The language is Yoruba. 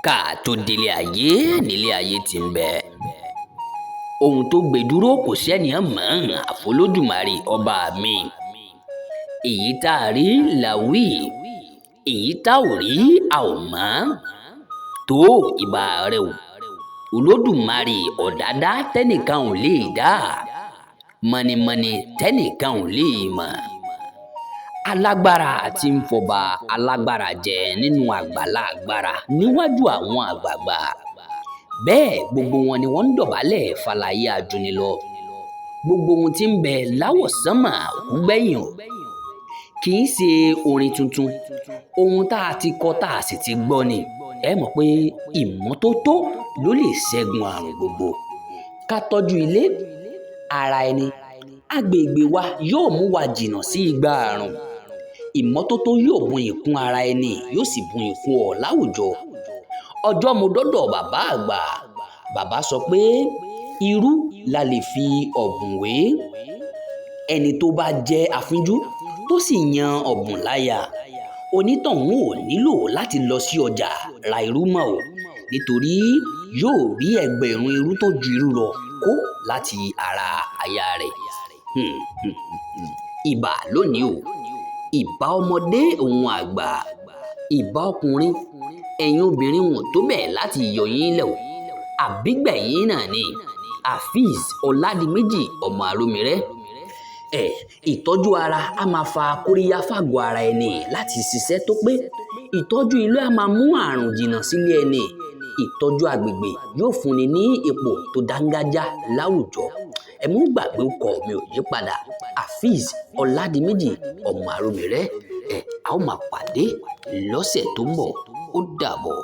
Ká tó délé ayé nílé ayé ti ń bẹ. Ohun tó gbé dúró kò sẹ́ni mọ̀ àfọlódùmarè ọba mi. Èyí tá a rí la wí, èyí tá ò rí a ò mọ̀. Tó ìbà rẹ o, Olódùmarè ọ̀dádá tẹ́nìkan ò lè dá, mọ̀nìmọ̀nì tẹ́nìkan ò lè mọ̀. Alágbára tí ń fọba alágbára jẹ nínú àgbàlá agbára níwájú àwọn àgbààgbà. Bẹ́ẹ̀ gbogbo wọn ni wọ́n ń dọ̀bálẹ̀ fàlàyé ajúnilọ. Gbogbo ohun tí ń bẹ láwọ̀sánmà kú gbẹ̀yìn o. Kì í ṣe orin tuntun, ohun tá a ti kọ tá a sì ti gbọ́ ni. Ẹ mọ̀ pé ìmọ́tótó ló lè ṣẹ́gun àrùn gbogbo. Ká tọ́jú ilé, ara ẹni, agbègbè wa yóò mú wa jìnnà sí igba àrùn. Ìmọ́tótó yóò bu ìkún ara ẹni, yóò sì bu ìkún ọ̀ láwùjọ. Ọjọ́ mo dọ́dọ̀ bàbá àgbà, bàbá sọ pé irú la lè fi ọ̀bùn wé. Ẹni tó bá jẹ́ afínjú tó sì yan ọ̀bùn láya, onítọ̀hún ò nílò láti lọ sí ọjà ra irú mọ́ o, nítorí yóò rí ẹgbẹ̀rún irú tó ju irú lọ kó láti ara aya rẹ̀. Ìbà lónìí o, ìbà ọmọdé òun àgbà, ìbà ọkùnrin, ẹ̀yin obìnrin wọn tó bẹ́ẹ̀ láti yọ yín lẹ̀ o. Àbígbẹ̀yìn náà ni Afeez Ọládìméjì ọmọ Àròmírẹ́. Ẹ ìtọ́jú ara a máa fa kóríyá fágọ̀ ara ẹni láti ṣiṣẹ́ tó pé. Ìtọ́jú ilé a máa mú àrùn jìnnà sílé ẹni. Ìtọ́jú agbègbè yóò fúnni ní ipò tó dáńgájá láwùjọ. Ẹ mú gbàgbé ọkọ mi ò yí padà. Afeez Ọládìméjì ọmọ Àròmírẹ́. Ẹ a ó máa pàdé lọ́sẹ̀ tó ń bọ̀. Ó dàbọ̀.